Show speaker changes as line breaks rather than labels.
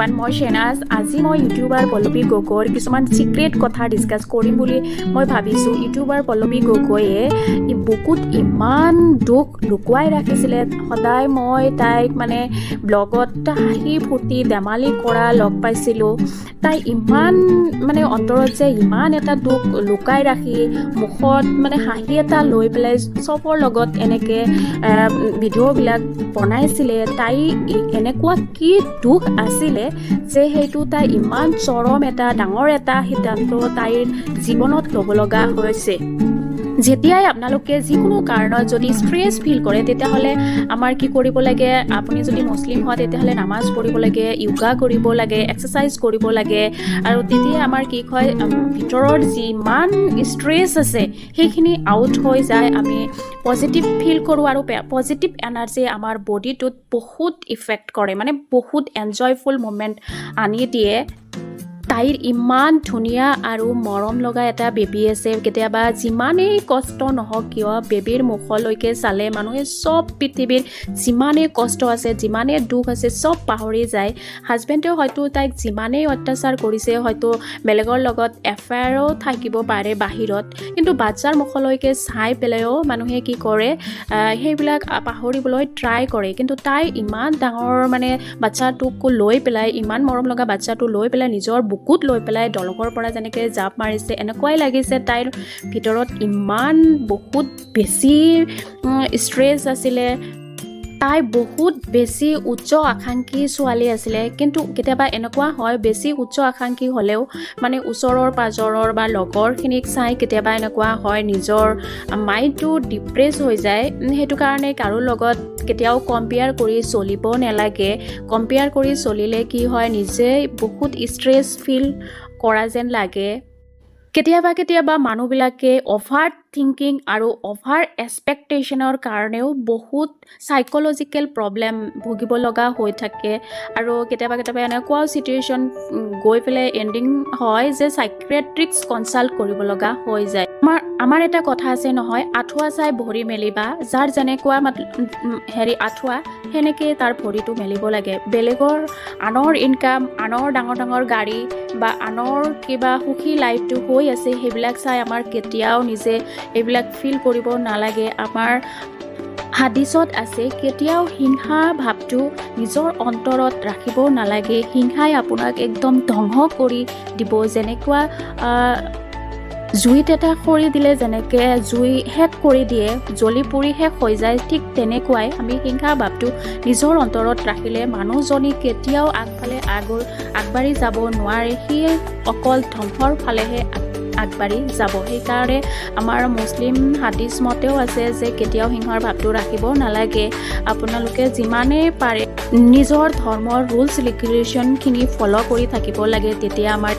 Everyone, মই শ্বেনাজ। আজি মই ইউটিউবাৰ পল্লৱী গগৈৰ কিছুমান চিক্ৰেট কথা ডিছকাছ কৰিম বুলি মই ভাবিছোঁ। ইউটিউবাৰ পল্লৱী গগৈয়ে বুকুত ইমান দুখ লুকুৱাই ৰাখিছিলে। সদায় মই তাইক মানে ব্লগত হাঁহি ফূৰ্তি ধেমালি কৰা লগ পাইছিলোঁ। তাই ইমান মানে অন্তৰত যে ইমান এটা দুখ লুকাই ৰাখি মুখত মানে হাঁহি এটা লৈ পেলাই চবৰ লগত এনেকৈ ভিডিঅ'বিলাক বনাইছিলে। তাই এনেকুৱা কি দুখ আছিলে যে সেইটো তাই ইমান চৰম এটা ডাঙৰ এটা সিদ্ধান্ত তাইৰ জীৱনত ল'ব লগা হৈছে? যেতিয়াই আপোনালোকে যিকোনো কাৰণত যদি ষ্ট্ৰেছ ফিল কৰে, তেতিয়াহ'লে আমাৰ কি কৰিব লাগে? আপুনি যদি মুছলিম হয়, তেতিয়াহ'লে নামাজ পঢ়িব লাগে, য়োগা কৰিব লাগে, এক্সাৰচাইজ কৰিব লাগে। আৰু তেতিয়া আমাৰ কি হয়, ভিতৰত যিমান ষ্ট্ৰেছ আছে সেইখিনি আউট হৈ যায়। আমি পজিটিভ ফিল কৰোঁ আৰু পজিটিভ এনাৰ্জি আমাৰ বডিটোত বহুত ইফেক্ট কৰে, মানে বহুত এনজয়ফুল মুমেণ্ট আনি দিয়ে। তাইৰ ইমান ধুনীয়া আৰু মৰম লগা এটা বেবী আছে। কেতিয়াবা যিমানেই কষ্ট নহওক কিয়, বেবীৰ মুখলৈকে চালে মানুহে চব পৃথিৱীৰ যিমানেই কষ্ট আছে, যিমানেই দুখ আছে, চব পাহৰি যায়। হাজবেণ্ডেও হয়তো তাইক যিমানেই অত্যাচাৰ কৰিছে, হয়তো বেলেগৰ লগত এফেয়াৰো থাকিব পাৰে বাহিৰত, কিন্তু বাচ্ছাৰ মুখলৈকে চাই পেলাইও মানুহে কি কৰে, সেইবিলাক পাহৰিবলৈ ট্ৰাই কৰে। কিন্তু তাই ইমান ডাঙৰ মানে বাচ্ছাটোক লৈ পেলাই, ইমান মৰম লগা বাচ্ছাটো লৈ পেলাই, নিজৰ বুকুত লৈ পেলাই দলঙৰ পৰা যেনেকৈ জাপ মাৰিছে, এনেকুৱাই লাগিছে তাইৰ ভিতৰত ইমান বহুত বেছি ষ্ট্ৰেছ আছিলে। তাই বহুত বেছি উচ্চ আকাংক্ষী ছোৱালী আছিলে। কিন্তু কেতিয়াবা এনেকুৱা হয়, বেছি উচ্চ আকাংক্ষী হ'লেও মানে ওচৰৰ পাজৰৰ বা লগৰখিনিক চাই কেতিয়াবা এনেকুৱা হয়, নিজৰ মাইণ্ডটো ডিপ্ৰেছ হৈ যায়। সেইটো কাৰণে কাৰো লগত কেতিয়াও কম্পেয়াৰ কৰি চলিব নালাগে। কম্পেয়াৰ কৰি চলিলে কি হয়, নিজে বহুত ষ্ট্ৰেছ ফিল কৰা যেন লাগে। কেতিয়াবা কেতিয়াবা মানুহবিলাকে অভাৰ থিংকিং আৰু অভাৰ এক্সপেক্টেশ্যনৰ কাৰণেও বহুত চাইক'লজিকেল প্ৰব্লেম ভুগিব লগা হৈ থাকে। আৰু কেতিয়াবা কেতিয়াবা এনেকুৱাও চিটুৱেশ্যন গৈ পেলাই এণ্ডিং হয় যে চাইক্ৰেট্ৰিক্স কনচাল্ট কৰিব লগা হৈ যায়। আমাৰ এটা কথা আছে নহয়, আঁঠুৱা চাই ভৰি মেলিবা। যাৰ যেনেকুৱা হেৰি আঁঠুৱা, সেনেকৈ তাৰ ভৰিটো মেলিব লাগে। বেলেগৰ, আনৰ ইনকাম, আনৰ ডাঙৰ ডাঙৰ গাড়ী বা আনৰ কিবা সুখী লাইফটো হৈ আছে, সেইবিলাক চাই আমাৰ কেতিয়াও নিজে এইবিলাক ফিল কৰিব নালাগে। আমাৰ হাদিছত আছে, কেতিয়াও হিংসা ভাৱটো নিজৰ অন্তৰত ৰাখিব নালাগে। হিংসাই আপোনাক একদম ধ্বংস কৰি দিব। যেনেকুৱা জুইত এটা খৰি দিলে যেনেকৈ জুই শেষ কৰি দিয়ে, জ্বলি পুৰি শেষ হৈ যায়, ঠিক তেনেকুৱাই আমি হিংসা ভাৱটো নিজৰ অন্তৰত ৰাখিলে মানুহজনী কেতিয়াও আগফালে আগবাঢ়ি যাব নোৱাৰে। সি অকল ধ্বংসৰ ফালেহে আগবাঢ়ি যাব। সেইকাৰণে আমাৰ মুছলিম হাদিছ মতেও আছে যে কেতিয়াও হিংসাৰ ভাৱটো ৰাখিব নালাগে। আপোনালোকে যিমানেই পাৰে নিজৰ ধৰ্মৰ ৰুলছ ৰেগুলেশ্যনখিনি ফ'ল' কৰি থাকিব লাগে। তেতিয়া আমাৰ